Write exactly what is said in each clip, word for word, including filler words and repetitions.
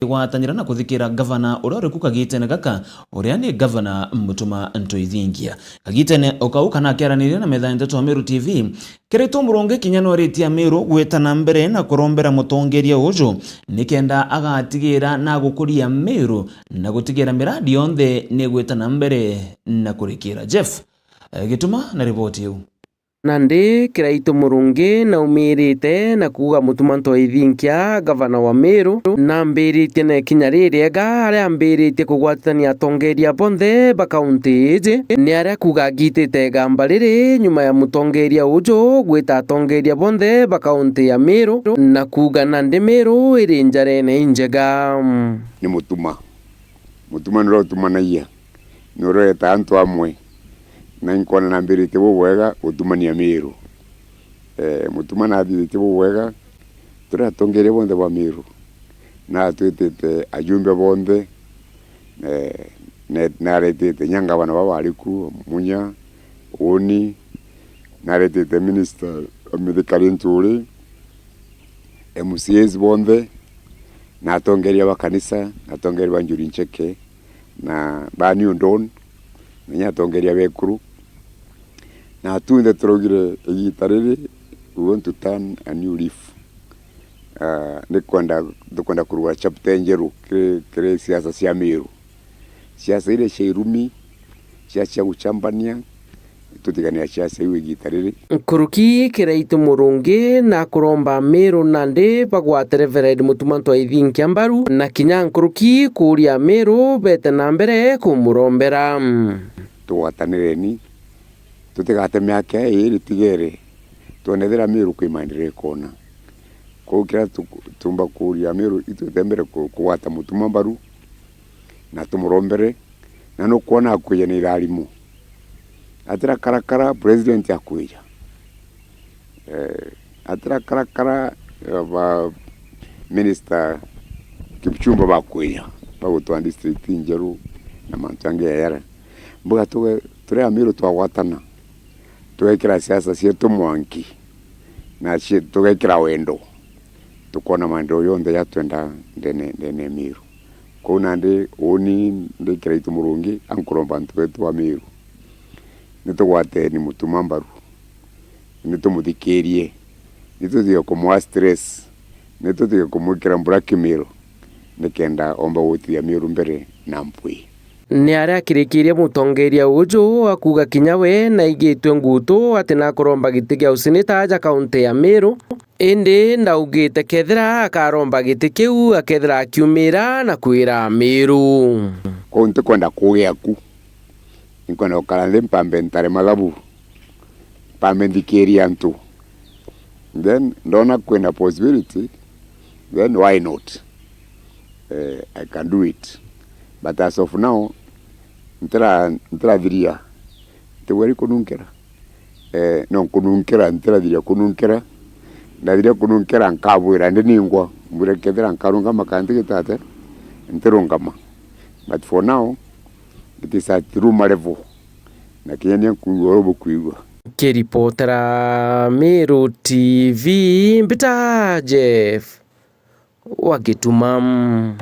kigwatanira na kuthikira gavana uria uri ku kagitene gaka, uria ni gavana Mutuma Ntoithingia. Kagitene o kau kana akiaraniria na metha ya nteto ya Meru T V, Kiraitu Murungi kinya nwaritie Amiru gwita na mbere na kurombera mutongeria uju nikenda agatigira na gukuria Miru na gutigira miradi yonthe ni gwita na mbere na kurikira. Jeff, eh, Gituma na riboti iu. Nandi Kiraitu Murungi naumirite na kuuga Mutuma Ntoithinkia, gavana wa Miru, nambiritie na ikinya ririega aria ambiritie kugwatithania atongeria bonthe ba kaunti iji. Ni aria kuuga agitite igamba riri nyuma ya mutongeria uju gwita atongeria bonthe ba kaunti ya Miru na kuuga nandi Miru iri njarene injega. Ni Mutuma. Mutuma niwe utumanagia. Ni ureta antu amwe. Na inkwona nambiritie bubwega gutumania Miru. Eh, Mutuma nathithitie bubwega, turi atongeria bonthe ba Miru. Natwitite ajumbe bonthe, eh, ne-, naretite inya ngavana baba bari ku, Munya, Uni, naretite minister wa mithikari nturi, M C As bonthe, na atongeria ba kanisa, na atongeria ba Njuri Ncheke, na ba New Dawn, na inya atongeria bekuru. Na tunthe turaugire, igita riri, we want to turn a new leaf. Ah, ni kwenda, tukwenda kurugura chapter njeru kiri, kiri siasa cia Miru. Siasa iria cia irumi, siasa cia guchambania, tutiganira siasa iu igita riri. Nkuruki Kiraitu Murungi na kuromba Miru nandi bagwate Reverend Mutuma Ntoithinkia mbaru, na kinya nkuruki kuuria Miru bete na mbere kumurombera. Tugwatanireni, tutigate miaka iiri tigere, twone ethira Miru kwi maendeleo ikona. Kwou kiria tu-, tuumba kuuria Miru itwite mbere ku-, kugwata Mutuma mbaru, na tumurombere, na nukwona akwija na irarimo. Atira karakara, president akwija. Eh, atira karakara, eh, ba minister Kipchumba bakwija, bagutwara district injeru na mantu jangi ya yara. Mbuga tuge, turi Amiru twagwatana, tugekira siasa cietu mwanki, na cie-, tugekira wendo, tukwona maendeleo yonthe ya twenda ndene, ndene ya Miru. Kwou nandi uni ndi Kiraitu Murungi, ankuromba antu betu ba Miru, nitugwateni Mutuma mbaru, nitumuthikirie, nitutige kumwa stress, nitutige kumwikira blackmail, nikenda omba gutithia Miru mbere na mpwi. Ni aria akirikirie mutongeria uju akuuga kinya we naigitwe ngutu ati nakuromba giti gia usinita aja kaunti ya Miru, indi ndaugite kethira akaromba giti kiu akethira akiumira na kwira Miru. Kwou ntikwenda kugia ku, inkwenda gukara nthi mpambe ntare mathabu, mpambe nthikirie antu. Then ndona kwina possibility, then why not? Eh, I can do it. But as of now, ntira-, ntirathiria. Ntigweri kununkira. Eh, no nkununkira, ntirathiria kununkira. Ndathiria kununkira, nkabwira ndi ningwa. Mbwire kethira nkarungama kana ntigitate, ntirungama. But for now, it is at rumor level. Na kinya ni nkuigua uria bukwigua. Kiripotera Meru T V, mbita Jeff wa Gituma.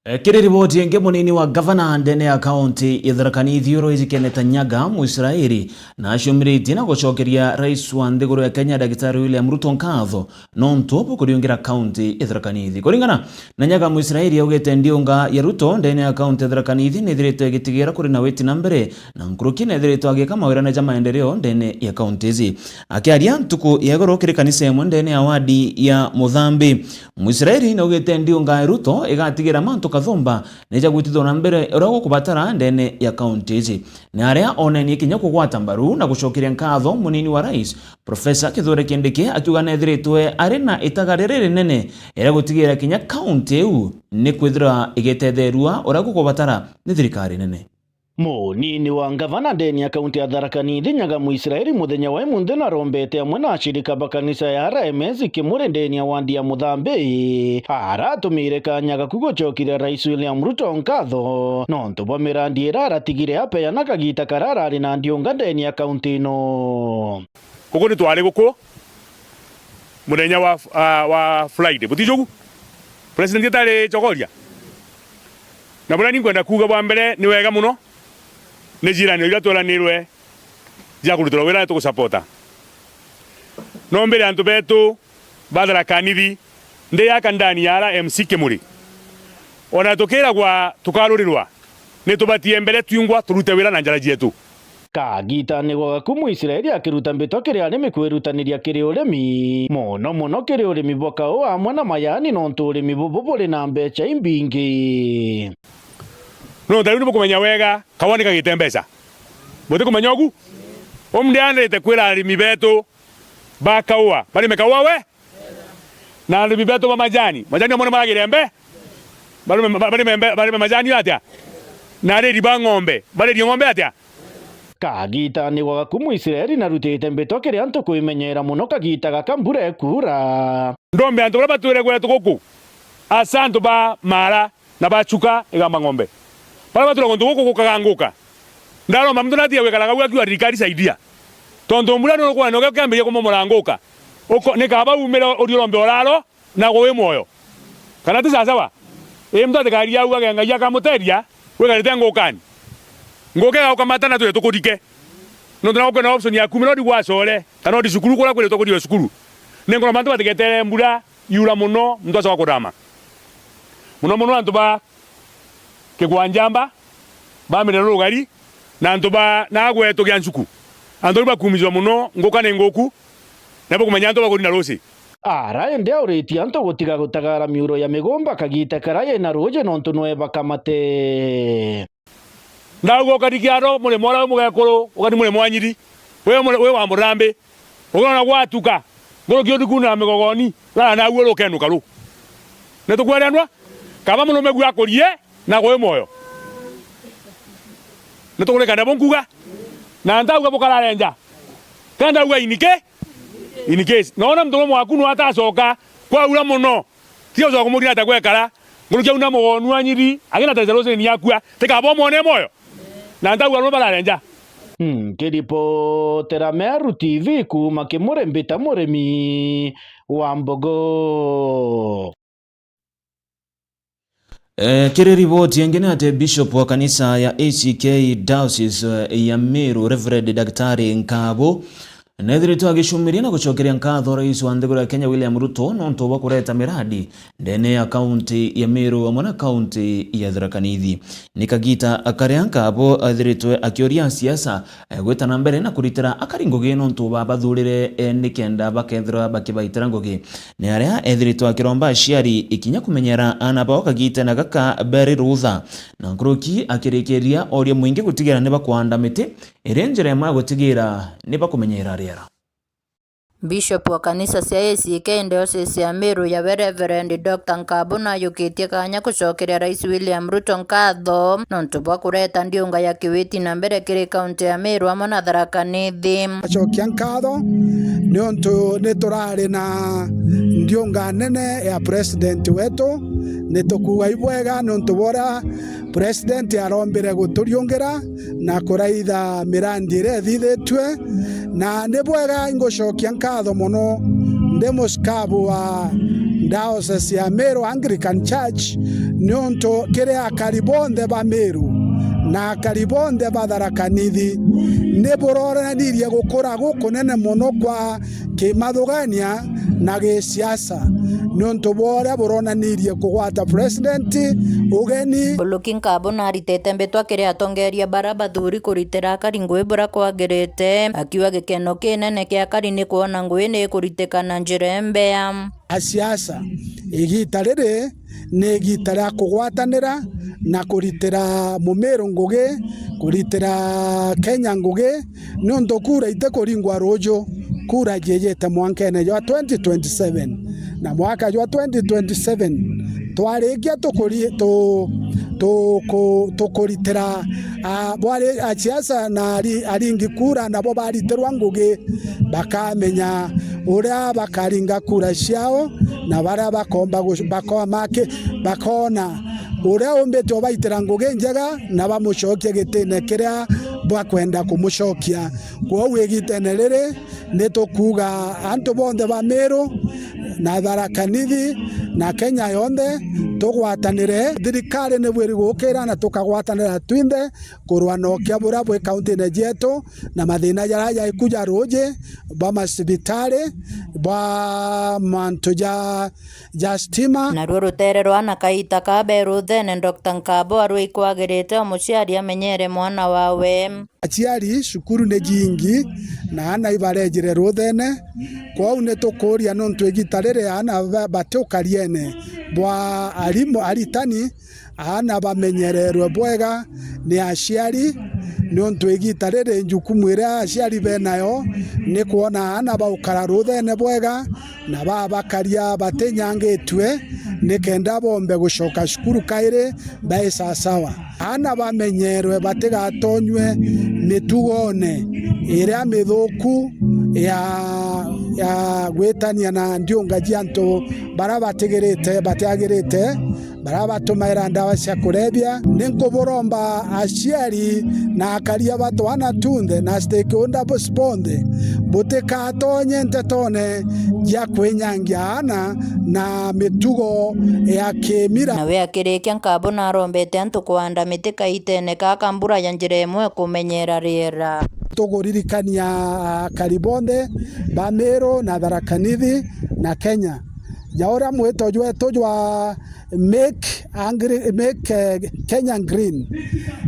E, kiri riboti ingi, munini wa gavana ndene ya kaunti ya Tharaka Nithi, Alois Kenneth Nyaga, Muisraeli, na aciumiritie na gucokeria rais wa nthiguru ya Kenya, Daktari William Ruto, nkatho nontu bukuriungira kaunti ya Tharaka Nithi. Kuringana na Nyaga, Muisraeli augite ndiunga ya Ruto ndene ya kaunti ya Tharaka Nithi nithiritwe igitigira kuri na witi na mbere, na nkuruki nethiritwe agika mawirane ja maendeleo ndene ya kaunti iji. Akiaria ntuku ya igoro kiri kanisa imwe ndene ya wadi ya Muthambi, Muisraeli naugite ndiunga ya Ruto igatigira mantu kathumba ni ja gwitithwa na mbere uria gukubatara ndene ya kaunti iji. Ni aria onenie kinya kugwata mbaru na gucokeria nkatho munini wa rais, Professor Kithure Kindiki, akiuga nethiritwe ari na itagari ririnene ria gutigira kinya kaunti iu ni kwithirwa igitetherua uria gukubatara ni thirikari nene. Munini wa ngavana ndene ya kaunti ya Tharaka Nithi, Nyaga Muisraeli, muthenya wa imunthi narombete amwe na ashirika ba kanisa ya R M S Kimuri ndene ya wandi ya Muthambi, aratumire kanya gaku gucokeria Rais William Ruto nkatho nontu bwa mirandi ira aratigire apeana kagita karia arari na ndiunga ndene ya kaunti ino. Guku ni twari guku muthenya wa, ah, wa Friday, butijugu? President atari chogoria. Na buria ni nkwenda kuuga bwa mbere, ni wega mono, ni ciiraniro iria tweranirwe cia kurutirwa wira ni tugucapota. No mbere antu betu ba Tharaka Nithi, ndi yaka ndani ya ara M C Kimuri. Ona tukiragwa tukarurirwa, ni tubatie mbere twingwa turute wira na njara cietu. Kagitani gwa gaku Mwisraeli akiruta mbitwa kiri arimi kwirutaniria kiri urimi, mono mono kiri urimi bwa kaua amwe na majani, nontu urimi bubu buri na mbecha imbingi. Nontu riu ni bukumenya wega, kaua ni kagite mbecha. Butikumenya ugu? Umu ndiandite kwira arimi betu ba kaua barime kaua we, na arimi betu ba majani, majani amwe ni maragire mbe, barime, barime mbe, barime majani atia? Na ariri ba ng'ombe, baririe ng'ombe atia? Kagitani gwa gaku Mwisraeli narutite mbitwa kiri antu kwimenyera mono kagita gaka mbura ikuura. Ndombe antu baria batwire gwetu guku, asa antu ba Maara na ba Chuka igamba ng'ombe, baria batwire guntu guku gukaganguka. Ndaromba muntu natige gwikaraga uu akiuga, "Thirikari saidia." Tontu mbura ni ukwona ukiambiria kumomoranguka. Uko-, ni kaba umire uri urombe uraro, na gwi mwoyo. Kana ti sasawa? Ii, muntu atikaria au age Ngai akamuteria, wikarite ngukani. Nguka igaukamata na tuje tukurike. Nontu na ukwina option yaku, mira uri gwacore, kana uri cukuru, kuria kwiritwe kuria cukuru. Ni ngoro mantu batigetere mbura yura mono, muntu acoka kurama. Mono mono antu ba Kigwanjamba, ba Mirero Rugari, na antu ba nagwe tugia ncuku. Antu riu bakumithua mono, nguka ni nguku, na bukumenya antu bakuri na ruci. Ara indi auritie antu gutiga gutagara miuro ya migomba kagita kara yina ruuji nontu nwe bakamate. Ndauga ukari kiaro murimo uria wi mugekuru, ukari murimo wa nyiri, wi muri-, wi wa murambi, ukirona gwatuka, nguruki uthi kuunira migogoni, rara naguo rukenuka ru. Nitukwerenwa, kaba murume gua akurie, na gwi mwoyo. Nitukurikania bunkuga, na ntauga bukarare nja. Ka ndauga inike, in case. Noona mturume waku nwa atacoka, kwaura mono. Tiga ucoka kumuthira ata gwekara. Nguruki auna mugonu wa nyiri, agina ta Jerusalemu yakua. Tikaba umwone mwoyo. Na ntauga arume barare nja. Nkiripotera Meru T V kuuma Kimuri, mbita murimi wa mbogo. Eh, kiri riboti ingi ni ati Bishop wa kanisa ya A C K Diocese, eh, ya Meru, Reverend Daktari Nkabu, nethiritwe agicumiria na gucokeria nkatho rais wa nthiguru ya Kenya William Ruto nontu bwa kureta miradi ndene ya kaunti ya Meru amwe na kaunti ya Tharaka Nithi. Ni kagita karia Nkabu ethiritwe akiuria asiasa, eh, gwita na mbere na kuritira akari ngugi nontu babathurire, eh, nikenda bakethirwa bakibaitira ngugi. Ni aria ethiritwe akiromba aciari ikinya kumenyera aana bao kagitene gaka bari rutha, na nkuruki akirikiria oria mwingi gutigira ni bakwanda miti, iri njira imwe ya gutigira ni bakumenyera riera. Bishop wa kanisa cia A C K Diocese ya Meru yawe Reverend Doctor Nkabu nayukitie kanya gucokeria Rais William Ruto nkatho nontu bwa kureta ndiunga ya kiwiti na mbere kiri kaunti ya Meru amwe na Tharaka Nithi. Acokia nkatho niuntu ni turari na ndiunga nene ya president wetu. Ni tukuuga ibwega niuntu bwa uria president arombire guturiungira na kuraitha mirandi iria ithithitue, na ni bwega ingucokia nkatho mono ndi mucikabu wa Diocese ya Meru Anglican Church, niuntu kiri akari bonthe ba Meru na akari bonthe ba Tharaka Nithi ni buronanirie gukura gukunene mono kwa kimathugania na gisiasa, niuntu bwa uria buronanirie kugwata president ugeni. Buluki Nkabu naritite mbitwa kiri atongeria bara bathuri kuritira akari ngugi buria kwagirite, akiuga gikeno kinene kia akari ni kwona ngugi ni ikuritika na njira imbea. Asiasa, igita riri ni igita ria kugwatanira na kuritira Mumiru ngugi, kuritira Kenya ngugi, niuntu kura itikuringwa ruuju, kura ciijite mwankene jwa twenty twenty-seven. Na mwaka jwa twenty twenty-seven, twarikia tukuri-, tu-, tuku-, tukuritira, a, bwari asiasa na ari-, aringi kura nabo baritirwa ngugi, bakamenya uria bakaringa kura ciao, na baria bakomba gu-, bakoma ki-, bakona uria umbite ubaitira ngugi njega, na bamucokie gitine kiria bakwenda kumucokia. Kwou igitene riri, ni tukuuga antu bonthe ba Meru, na Tharaka Nithi na Kenya yonthe, tugwatanire. Thirikari ni bwiri gukira na tukagwatanira twinthe kurwa na ukia buria bwi kauntine cietu, na mathina jaria jaiku ja ruuji, bwa macibitari, bwa mantu ja, ja stima. Naruo rutere rwa na kaita ka beruthene, Doctor Nkabo arua ikwagirite o muciari amenyere mwana wawe. Aciari, cukuru ni jingi, na aana ibarejire ruthene. Kwou ni tukuuria, nontu igita riri aana ba-, bati ukariene bwa arimu, aritani, aana bamenyererwe bwega ni aciari, nontu igita riri njukumu iria aciari benayo ni kwona aana baukara ruthene bwega, na babakaria batinyangitue, nikenda bombe gucoka cukuru kairi bai sasawa. Aana bamenyerwe batigatonywe mitugone iria mithuku ya, ya gwitania na ndiunga cia antu baria batigirite, batiagirite, baria batumaira ndawa cia kurebia. Ni nkuburomba aciari na akaria ba twana tunthe na stakeholders bonthe, butikatonye ntetone cia kwinyangia aana na mitugo ya kimira. Nawe akirikia, Nkabo narombete antu kuanda miti kaitene gaka mbura ya njira imwe kumenyera riera. Tuguririkania akari bonthe ba Meru na Tharaka Nithi na Kenya, ja uria mwito jwetu jwa Make Angri-, Make, eh, Kenya Green,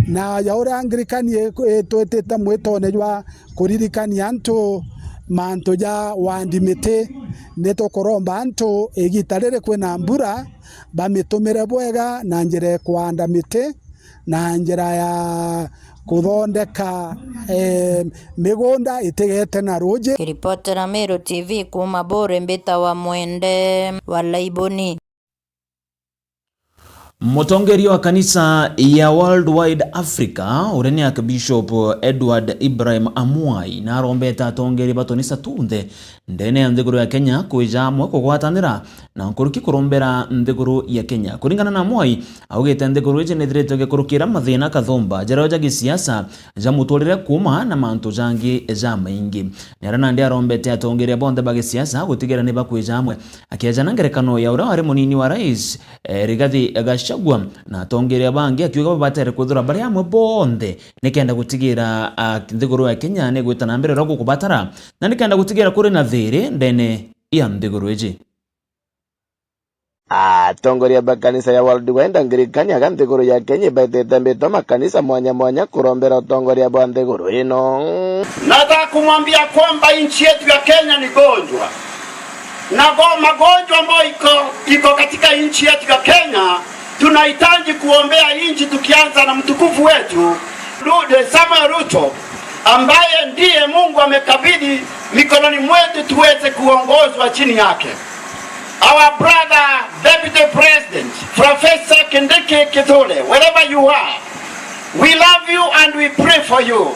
na ja uria Anglikani i-, itwitite mwitone jwa kuririkania antu mantu ja wandi miti. Ni tukuromba antu igita riri kwina mbura, bamitumire bwega na njira ya kuanda miti, na njira ya kuthondeka, eh, migunda itigete na ruuji. Kiripotera Meru T V kuuma Buuri, mbitawa Mwende wa Laiboni. Mutongeria wa kanisa ya Worldwide Africa, uria ni Archbishop Edward Ibrahim Amwai, narombete atongeria ba tunisa tunthe ndene ya nthiguru ya Kenya kwija amwe kugwatanira na nkuruki kurombera nthiguru ya Kenya. Kuringana na Amwai, augite nthiguru iji nithirite gikurukira mathina kathumba jario ja gisiasa, ja muturire kuuma na mantu jangi jamaingi. Ni aria nandi arombete atongeria bonthe ba gisiasa gutigira ni bakwija amwe, akiejana ngerekano ya uria wari munini wa rais, eh, Rigathi Gachagua na atongeria bangi, akiuga babatere kwithirwa bari amwe bonthe nikenda gutigira, ah, nthiguru ya Kenya ni igwita na mbere uria gukubatara, na nikenda gutigira kuri na thiri ndene ya nthiguru iji. Atongoria ba kanisa ya Worldwide Anglikani aga nthiguru ya Kenya ibaitite mbitwa makanisa mwanya mwanya kurombera utongoria bwa nthiguru ino. Nataka kumwambia kwamba nchi yetu ya Kenya ni gonjwa. Na go-, magonjwa ambayo iko, iko katika nchi yetu ya Kenya, tunahitaji kuombea nchi tukianza na mtukufu wetu Ru-, Samuel Ruto, ambaye ndiye Mungu amekabidhi mikononi mwetu tuweze kuongozwa chini yake. Our brother Deputy President, Professor Kindiki Kithure, wherever you are, we love you and we pray for you.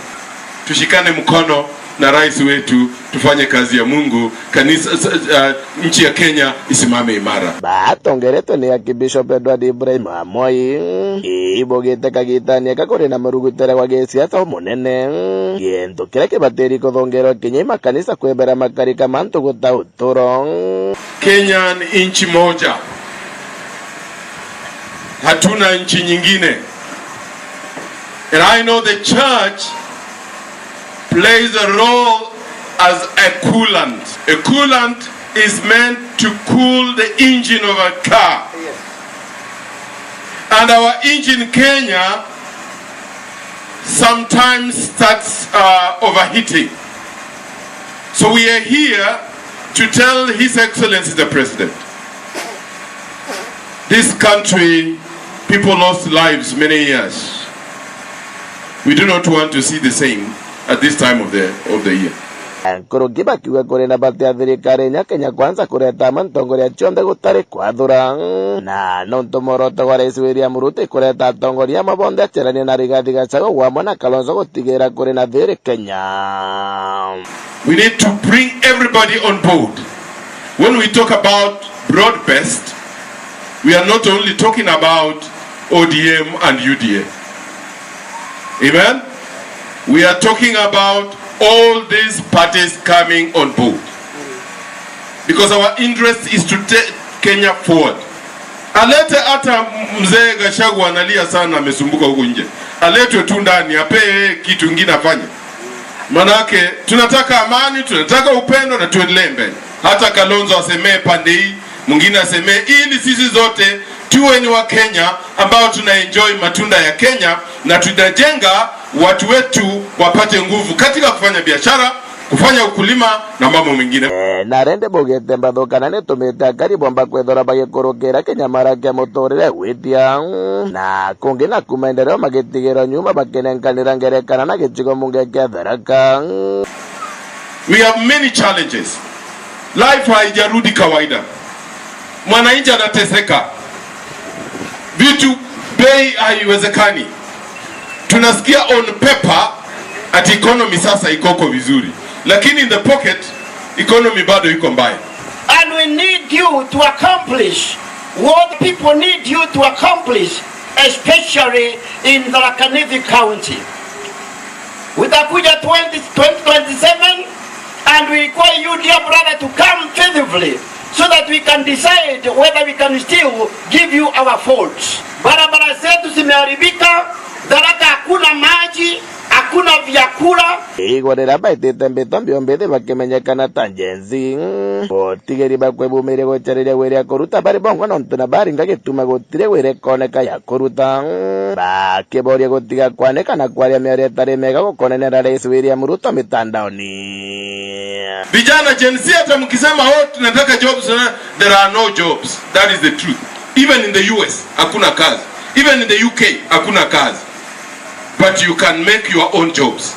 Tushikane mkono na rais wetu, tufanye kazi ya Mungu, kanisa, s-, uh, nchi ya Kenya isimame imara. Batongeretwe ni Archbishop Edward Ibrahim Amwai, ibugite kagitani aka kuri na murugutere wa gisiasa umunene, gintu kiria kibatiri kuthongerwa kinya i makanisa kwibera makarika mantu guta uturo. Kenya ni nchi moja. Hatuna nchi nyingine. And I know the church plays a role as a coolant. A coolant is meant to cool the engine of a car. And our engine, Kenya, sometimes starts, uh, overheating. So we are here to tell His Excellency the President, this country, people lost lives many years. We do not want to see the same at this time of the, of the year. Nkuruki bakiuga kuri na bata ya thirikari inya Kenya Kwanza kureta amwe ntongoria cionthe gutari kwathura. Na nontu mworoto gwa Rais William Ruto ikureta atongoria amwe bonthe aceranie na Rigathi Gachagua gwamwe na Kalonzo gutigira kuri na thiri Kenya. We need to bring everybody on board. When we talk about broad-based, we are not only talking about O D M and U D A. Amen? We are talking about all these parties coming on board. Because our interest is to take Kenya forward. Alete hata mzee Gachagua analia sana, amesumbuka huko nje. Aletwe tu ndani, apewe kitu ingine afanye. Manake tunataka amani, tunataka upendo na tuendelee mbele. Hata Kalonzo asemee pande hii, mwingine asemee, ili sisi zote tuwe ni wa Kenya ambao tunaenjoy matunda ya Kenya na tunajenga watu wetu wapate nguvu katika kufanya biashara, kufanya ukulima na mambo mengine. Eh, na rende bugete mbatho kana nitumite akari bomba kwithora bagikurukira kinyamara kia muturire gwitia. Na kungi naku maendeleo magitigira nyuma bakinenkanira ngerekana na gicigo mbunge kia Tharaka. We have many challenges. Life haijarudi kawaida. Mwananchi anateseka. Vitu bei haiwezekani. Tunasikia on paper ati economy sasa ikoko vizuri. Lakini in the pocket, economy bado iko mbaya. And we need you to accomplish what people need you to accomplish, especially in Tharaka Nithi County. Utakuja twenty, twenty twenty-seven, and we require you, dear brother, to come faithfully so that we can decide whether we can still give you our votes. Barabara zetu zimeharibika, Tharaka hakuna maji, hakuna vyakula. Igwa riria baitite mbitwa mbio mbithi bakimenyekana ta Gen Z. Gutigiri bakwe bumirie gucariria wira ya kuruta bari bongwa nontu na baringa gituma gutiri wira ikoneka ya kuruta. Bakiboria gutiga kwanika na kwaria miario itari miega gukonania na Rais William Ruto mitandaoni. Vijana Gen Z, hata mkisema, "Oh, tunataka jobs," na, there are no jobs. That is the truth. Even in the U S, hakuna kazi. Even in the U K, hakuna kazi. But you can make your own jobs.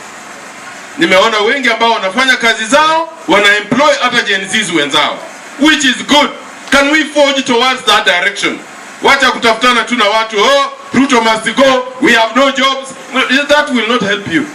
Nimeona wengi ambao wanafanya kazi zao, wana employ hata Gen Zs wenzao, which is good. Can we forge towards that direction? Wacha kutafutana tu na watu, "Oh, Ruto must go, we have no jobs." No, that will not help you.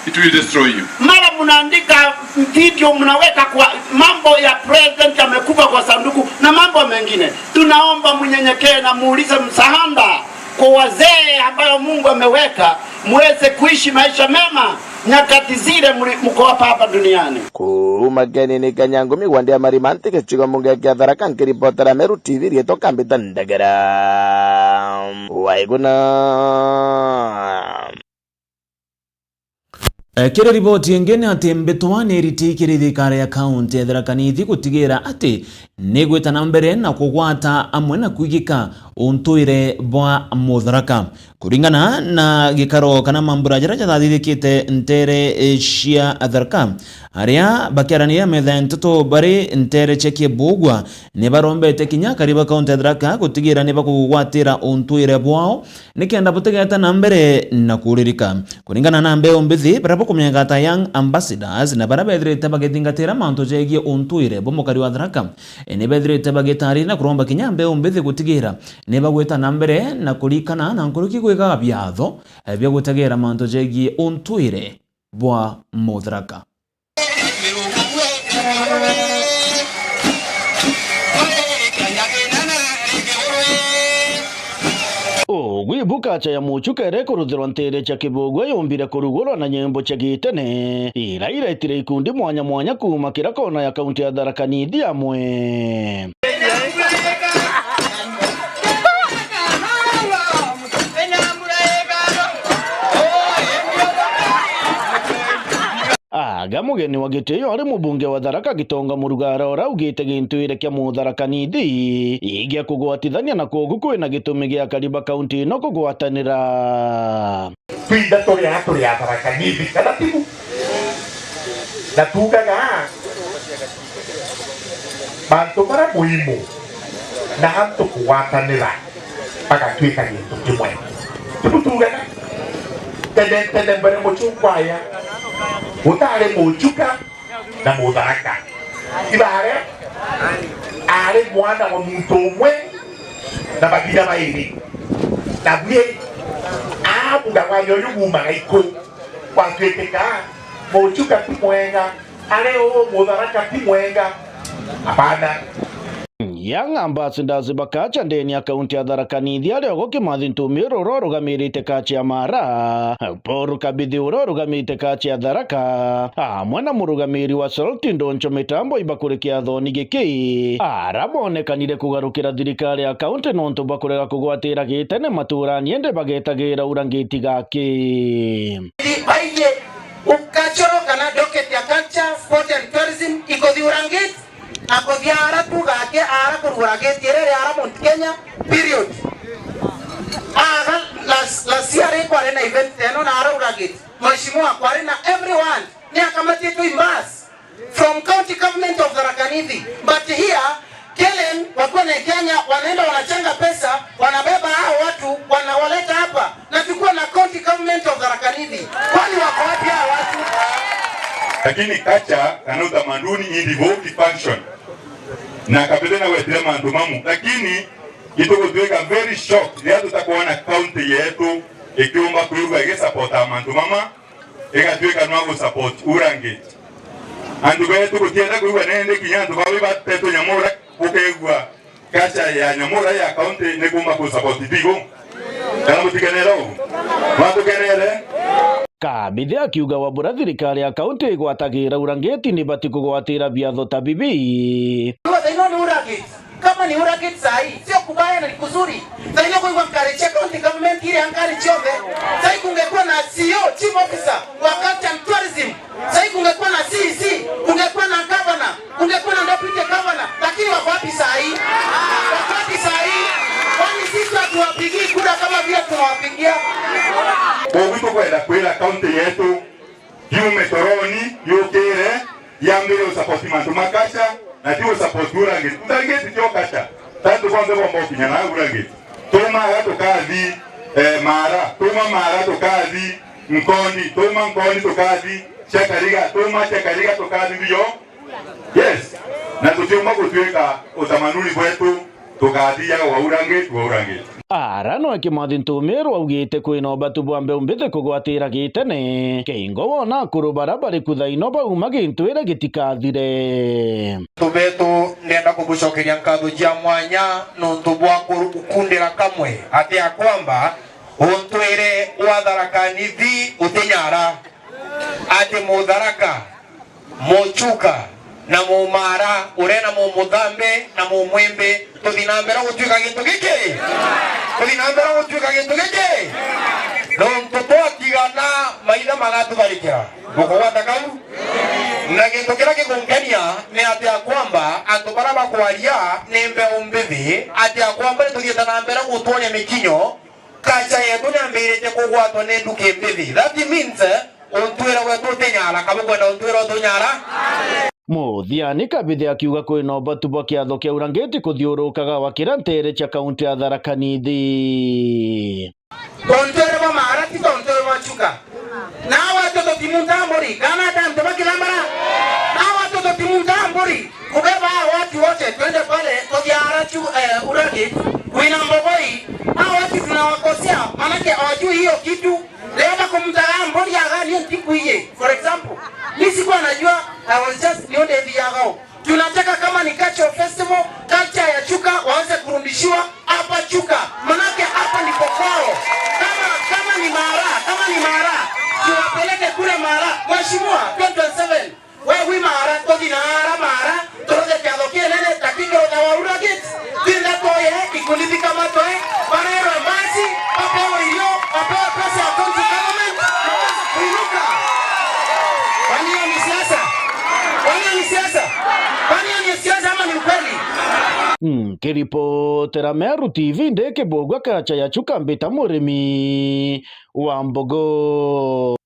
It will destroy you. Mara mnaandika video, mnaweka kwa mambo ya president amekufa kwa sanduku na mambo mengine. Tunaomba mnyenyekee na muulize msaada kwa wazee ambayo Mungu ameweka, muweze kuishi maisha mema nyakati zile mli-, mko hapa, hapa duniani. Kuuma Kenini Kenya, ngumi gwandea marima nti gicigo mbunge kia Tharaka, nkiripotera Meru T V, rietwa Kambita Ndegera. Waiguna. Eh, kiri riboti ingi ni ati mbitwa ni iriti kiri thirikari ya kaunti ya Tharaka Nithi gutigira ati ni gwita na mbere na kugwata amwe na kwigika untuire bwa Mutharaka. Kuringana na gikaro kana mambura jaria jathathithikite ntere, eh, cia Tharaka, aria bakiaraniria metha ya nteto bari ntere cia Kibugwa, ni barombete kinya akari ba kaunti ya Tharaka gutigira ni bakugwatira untuire bwao, nikenda butigeta na mbere na kuririka. Kuringana na mbeu mbithi, baria bakumenyeka ta Young Ambassadors na baria bethirite bagithingatira mantu jegie untuire bwa mukari wa Tharaka, e, ni bethirite bagitariria na kuromba kinya mbeu mbithi gutigira ni bagwita na mbere na kurikana na nkuruki gwikaga biatho, e, bia gutegera mantu jegie untuire bwa Mutharaka. Ugwi bukacha ya muchuka iria ikuruthirwa ntiire cia Kibugwe yumbire kurugurwa na nyimbo cia gitene, iria iretire ikundi mwanya mwanya kuuma kira kona ya kaunti ya Tharaka Nithi amwe. Aga mugeni wa gitio ari mubunge wa Tharaka Gitonga Murugara uraugite gintuire kia Mutharaka Nithi igia kugwatithania na kwogu kwina gitumi gia akari ba kaunti ino kugwatanira. Twinthe turi a, turi a Tharaka Nithi kana tibu? Na tuugaga mantu maria muhimu na antu kugwatanira bagatuika gintu kimwe. Tibu tuugaga? Tene tene mbere muchungwa aya gutari muchuka na Mutharaka. Ibare ari mwana wa muntu umwe na bathira bairi. Na bwi abuga wanya uyu gumaga iku gwatuikika muchuka ti mwega, ari uu Mutharaka ti mwega. Hapana. Young Ambassadors ba Kacha ndene ya kaunti ya Tharaka Nithi, aria ogo Kimathi Ntumiru uria urugamirite Kacha ya Mara, Paul Kabithi uria urugamite Kacha ya Tharaka, amwe na murugamiri wa Salt Ndoncho Mitambo ibakurikia thoni giki, ara bonekanire kugarukira thirikari ya kaunti nontu bwa kurega kugwatira gitene maturani indi bagetagira urangiti gaki. Baiji ukachoro kana docket ya culture, sport and tourism ikuthi urangiti, na kuthia ara tuga aki ara kurugura gate irere ara Mount Kenya, period. Ara las-, last year kwari na event teno na ara uragiti. Mheshimiwa kwari na everyone. Ni akamatitwe in mass from county government of Tharaka Nithi. But here, Kellen wakiwa na Kenya wanaenda wanachanga pesa, wanabeba hao watu, wanawaleta hapa. Na tukiwa na county government of Tharaka Nithi. Kwani wako wapi hao watu? Lakini culture kana utamaduni ni devote function. Na kabele na gwetire mantu mamu. Lakini itugutwika very shocked riria tutakwona county yetu ikiumba kwigua igisupporta mantu mama, igatuika nwa gusupport urangiti. Antu betu gutienda kwigua nende kinya antu bawe batetwe Nyamura, ukegua culture ya Nyamura ya county ni kumba ku support Tigo. Kana mutikenere ugu? Mwatukenere? Kabithi akiuga wabura thirikari ya county igwatagira urangiti ni bati kugwatira biatho ta bibi. Thaino ni urangiti. Kama ni urangiti sahi, sio kubaya na ni kuzuri. Thaino kuigua encourage ya county government ile encourage ciothe. Sahi kungekuwa na C E O, chief officer wa culture and tourism. Sahi kungekuwa na C E C, kungekuwa na governor, kungekuwa na deputy governor, lakini wako wapi saa hii? Wako wapi saa hii? Kwani sisi hatuwapigii kura kama vile tunawapigia? Koguo tukwenda kwira county yetu yume toroni, yukire, yambire usupport mantu ma culture, na ti usupport urangiti. Urangiti tio culture. Tantu bonthe bomba ukinya na urangiti. Tuma aga tukathi, eh, Mara, tuma Mara tukathi Nkondi, tuma Nkondi tukathi Chakariga, tuma Chakariga tukathi Mbio. Yes. Na tutiumba gutuika utamaduni bwetu tukathi ya wa urangiti, wa urangiti. Ara nwe Kimathi Ntumiru augite kwina ubatu bwa mbeu mbithi kugwatira gitene. Keingo wona akuru bara bari ku thaino bauma gintu ira gitikathire. Antu betu, ndenda kubucokeria nkatho cia mwanya nontu bwa kukundira kamwe ati akwamba untwire wa Tharaka Nithi utinyara ati Mutharaka, Muchuka, na Mumara, ure na Mumuthambe, na Mumwimbi, tuthi na mbere gutuika gintu giki? Tuthi na mbere gutuika gintu giki? Nontu twatigana, maitha magatutharikira. Bukugwata kau? Na gintu kiria gikunkenia ni ati akwamba antu baria bakwaria ni mbeu mbithi, ati akwamba ni tuthiite na mbere gutwonia mikinyo, culture yetu ni yambiritie kugwatwa ni nduki mbithi. That means, eh, untwira wetu utinyara, kaba ukwenda untwira utunyara? Muthiani Kabithi akiuga kwina ubatu bwa kiatho kia urangiti kuthiurukaga wa kira ntere cia kaunti ya Tharaka Nithi. Tontwere bwa Mara, ti tontwere bwa Chuka. Na watu tutimunta mburi, kana ata antu bakithambara? Na watu tutimunta mburi, kubeba watu wote, twende pale, tuthiara chu, eh, uragi, kwina mbogoi. Hao watu tunawakosea, manake hawajui hiyo kitu. Leo bakumutaga mburi aga, niyo ntikwiye. For example, mi sikuwa najua, I was just, niyo ndethiaga o. Tunataka kama ni cultural festival, culture ya Chuka waweze kurudishiwa hapa Chuka. Manake hapa ndipo kwao. Kama, kama ni Mara, kama ni Mara, tuwapeleke kule Mara. Mheshimiwa, twenty twenty-seven, we wi Mara, tuthi na ara Mara, turuthe kiatho kinene, takike uthawa uragit. Twenda twoye, ikundi bikamatwe, bareerwe mbasi, bapewe irio, bapewe pesa ya county government, maweze kuinuka. Kwani hiyo ni siasa? Kwani hiyo ni siasa? Kwani hiyo ni siasa ama ni ukweli? Nkiripotera Meru T V ndi Kibugwa Kacha ya Chuka, mbita Murimi wa Mbogo.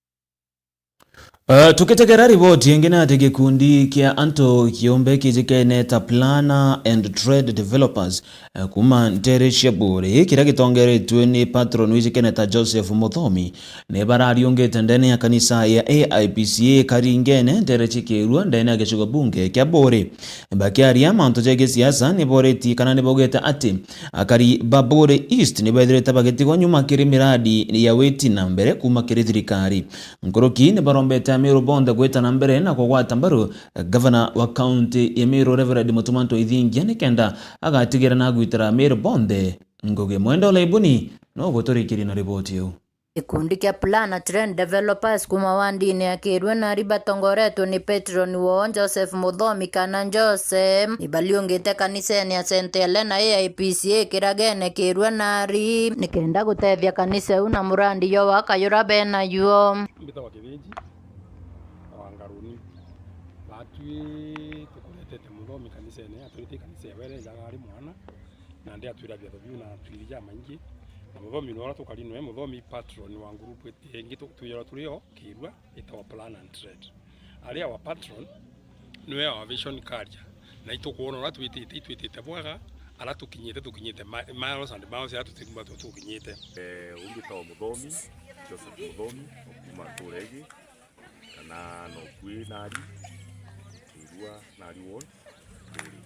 Eh, tukitegera riboti ingi ni ati gikundi kia antu kiumbe kijikene ta Planner and Trade Developers, eh, kuma ntere cia Buuri, kiria gitongeretue ni patron wijikene ta Joseph Muthomi, ni barariungite ndene ya kanisa ya A I P C A Karingene, ntere cia Kirua, ndene ya gicigo bunge kia Buuri. Bakiaria mantu ja gisiasa, ni boretie kana ni baugite ati akari ba Buuri East ni bethirite bagitigwa nyuma kiri miradi ya witi na mbere kuma kiri thirikari. Nkuruki ni barombete Ameru bonthe gwita na mbere na kugwata mbaru gavana wa kaunti ya Meru, Reverend Mutuma M'Ethingia, nikenda agatigira na agwitira Ameru bonthe ngugi. Mwenda Olaibuni no guturikiria na riboti iu. Gikundi kia Plan a Trend Developers kuma wandini ya Kirua nari batongoretwe ni patron woo Joseph Muthomi kana Jose, ni bariungite kanisene ya Saint Helena A I P C A Kiragene Kirua nari nikenda gutethia kanisa iu na murandi jwa waka jura bena juo. Mbitagwa Kithinji wa Ngaruni. Batwi tukuretete Muthomi kanisene, atwiti kanisa ewe erejaga ari mwana, na ndi atwira biatho biu na atwiri jamaingi. Na Muthomi ni uria tukari nwe, Muthomi patron wa ngurupu iti ingi tu-, twiyora turi o Kirua, itawa Plan and Trade. Ari our patron, niwe our vision carrier. Na itukwona uria twitite, itwitite bwega, ara tukinyite, tukinyite ma-, miles and miles, ara tutirumba tu-, tukinyite. Eh, umbitagwa Muthomi, Joseph Muthomi, kuma Nturegi, kana nokui nari, Kirua nari ward, Nturegi.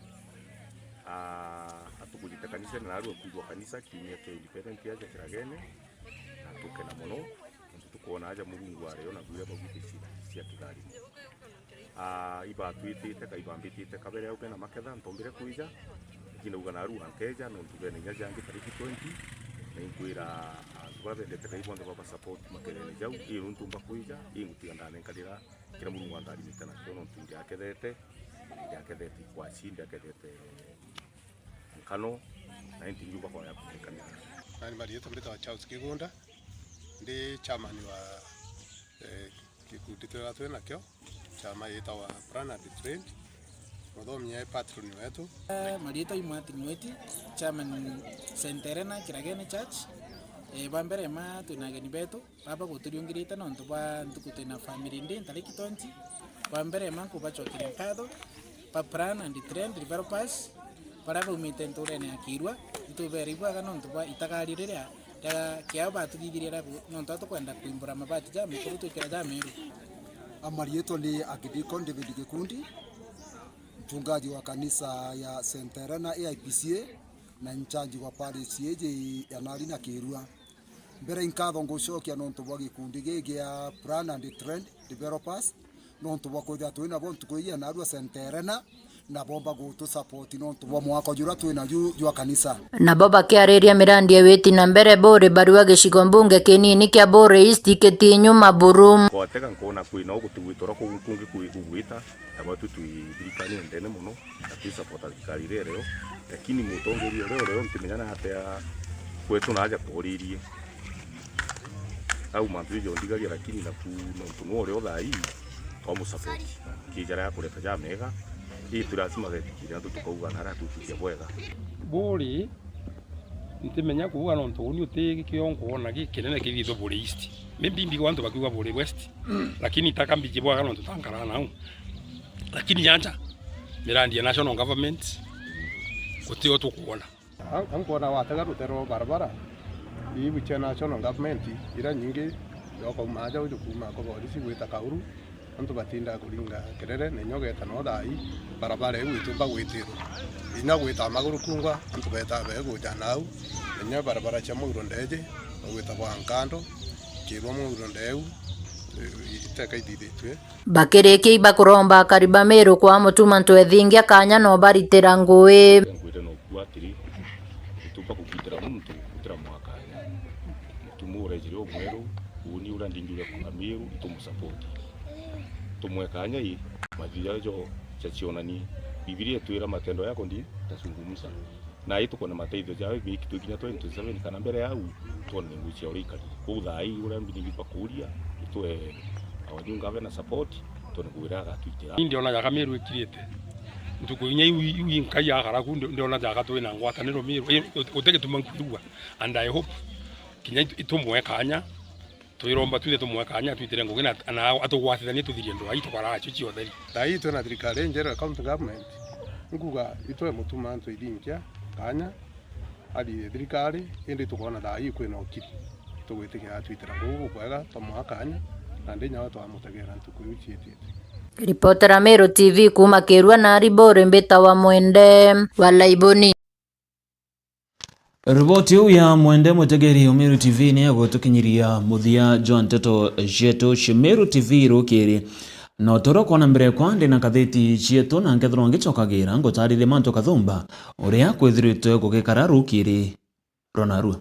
Ah, atukujite kanisa na narua kwigua kanisa kiumia kia independent aja Kiragene, na tukena mono, nontu tukwona aja Murungu ario na bwire bagwite ciira cia kitharimo. Ah, ibatwitite, kaibambitite kabere au kena maketha, ntombire kwija, lakini ndauga narua nkeja, nontu bena inya jangi tariki twenty, na inkwira antu baria bendete Ngai bonthe baba support makerene jau, ii nuntu mba kwija, ii ngutiga ndanenkanira kiria Murungu antharimite nakio, nontu ndiakethete, ndiakethete ikwaci, ndiakethete nkano, na inti ngiuga kwa ya kunekanira. Nani marietwa mbitagwa Charles Kigunda, ndi chairman wa, eh, gikundi twega twi nakio, chama yitagwa Plan and Trade. Muthomi e patron wetu. Eh, marietwa i Martin Weti, chairman Saint Helena Kiragene Church. Eh, bwa mbere ma twina ageni betu, baba guturiungirite nontu bwa ntuku twina family day ntariki twenty. Bwa mbere ma nkubacokeria nkatho ba Plan and Trend Developers, baria baumite nturene ya Kirua, itubere ibwega nontu bwa itagari riria ria kiao batuthithirie ria gu-, nontu atukwenda kwimbura mabati ja mikuru twikira ja miru. Amarietwa ni Akidikon David Gikundi, mchungaji wa kanisa ya Saint Helena A I P C A na incharge wa parish iji ya Nari na Kirua. Mbere inkatho ngucokia nontu bwa gikundi giki gia Plan and Trend Developers, nontu bwa kwithira twi nabo ntuku ii ya narua Saint Helena, na bomba gutu support nontu bwa mwako juria twi naju jwa kanisa. Nabo bakiariria mirandi ya witi na mbere Buri barua gicigo mbunge kinini kia Buri East Kitinyu Maburu. Kwatega nkona kwina o gutigwita uria kungi kwi kugwita, na batu twi thirikari ndene mono, na twi support thirikari iria irio, lakini mutongeria uria urio ntimenya na atia kwetu na aja koririe. Au mantu ijo ndigagia, lakini naku nontu nwe urio thaa ii, twamusupport. Kijara ya kureta ja mega, ii tu lazima getikire antu tukauga na aria tukikia bwega. Buri, ntimenya kuuga nontu uni uti kio nkuona gi kinene kithithwe Buri East. Maybe mbigwa antu bakiuga Buri West, lakini taka mbiji bwega nontu tankaraa nau. Lakini aja, mirandi ya national government, gutio tukuona. An-, ankwona watega rutero barabara, ibu cia national government, iria nyingi, yokauma aja uju kuuma Koborisi gwita Kauru, antu batinda kuringa kirere, na inya ugeta no thaa ii, barabara iu itumba gwitirwa. Inya gwita maguru kungwa, antu beta beguja nau, na inya barabara cia Mwauro Ndeje, gwita kwa Nkando, kirwa Mwauro Ndeu, i-, iteka ithithitue. Bakirikia ibakuromba akari ba Meru kwa Mutuma M'Ethingia kanya no baritira ngui. Ngwire no kuuga atiri, itumba kugitira muntu gutira mwakanya. Mutuma urejire umweru, uuni uria ndingiuga kwa Meru, itumusapoti. Tumwe kanya i, mathiria jo jacionani. Bibilia itwira matendo yako ndi tazungumza. Na itukwona mateithio jawe biki twikinya twenty twenty-seven kana mbere yau, twone ngugi cia uria ikari. Kwou thaa ii uria mbingi bakuria, itwe our new governor support, twone ngugi iria agatwitira. Indi ona jaga Meru ikirite. Ntuku inya iu, iu inkai agara ku, ndi-, ndiona jaga twina ngwataniro Meru. I-, ut-, utegituma nkwigua. And I hope kinya itu-, itumwe kanya, twiromba twithe tumwe kanya twitire ngugi na, na atugwatithanie tuthirie ndwaa ii tukaraga cio cia utheri. Thaa ii twina thirikari injeru ya county government, nkuga itwe Mutuma M'Ethingia kanya athithie thirikari, indi tukoona thaa ii kwina ukiri. Tugwitikia atwitira ngugi gukwega, twamwaa kanya, na ndi nyawe twamutegera ntuku iu ciitite. Ripotera Meru T V kuuma Kirua na Aribori mbitawa Mwende wa Laiboni. Riboti iu ya mwende mwitegeri Umiru T V ni ya gutukinyiria muthia jwa nteto cietu cia Meru T V rukiri. No toro kwona mbere kwa ndi na katheti cietu na nkethirwa ngicokagira ngutaririe mantu kathumba uria kwithiritwe gugikara rukiri rwa narua.